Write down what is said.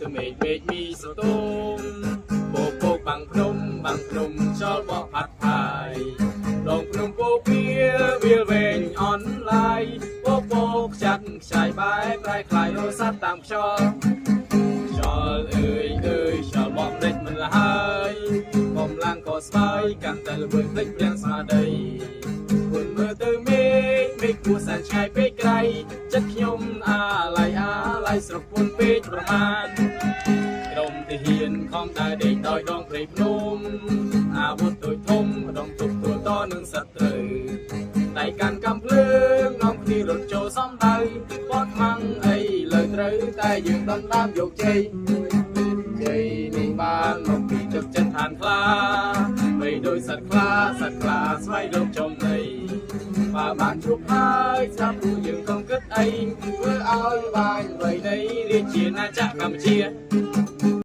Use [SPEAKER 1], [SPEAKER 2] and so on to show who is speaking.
[SPEAKER 1] ទៅមេឃមេឃមីស្រទមពោពោបាំងភ្នំបាំងភ្នំខ្យល់បក់ផាត់ផាយដងភ្នំពោពៀវាលវែងអនឡាយពោពោខ្ចាត់ខ្ចាយបែប្រែខ្លាយរស័ព្ទតាមខ្យល់ខ្យល់អើយអើយខ្យល់បក់មិនមិនលហើយ កម្លាំងក៏ស្បើយកាន់តែល្វើយភ្លេចព្រាំងស្មារតីគុណមើលទៅមេឃមេឃគួសែនឆ្ងាយពេកក្រៃចិត្តខ្ញុំអាឡ័យអាឡ័យស្រុកពុនពេកប្រមាណក្រុមទាហានខំដើរដេកដោយដងព្រៃភ្នំអាវុធតូចធំម្ដងទប់ទល់តនឹងសត្រូវដៃកាន់កំភ្លើងនាំគ្នារត់ចូលសំដៅបត់ខ្មាំងអីលើត្រូវតែយើងដណ្ដើមយកជ័យជ័យនេះបានមកពីទឹកចិត្តឋានខ្លាបីដោយសត្វខ្លាសត្វខ្លាស្វែងរកចំណីបើបានជួបហើយស្រាប់ព្រោះយើងកុំគិតអីធ្វើឲ្យបាយវៃនៃរាជាណាចក្រកម្ពុជា។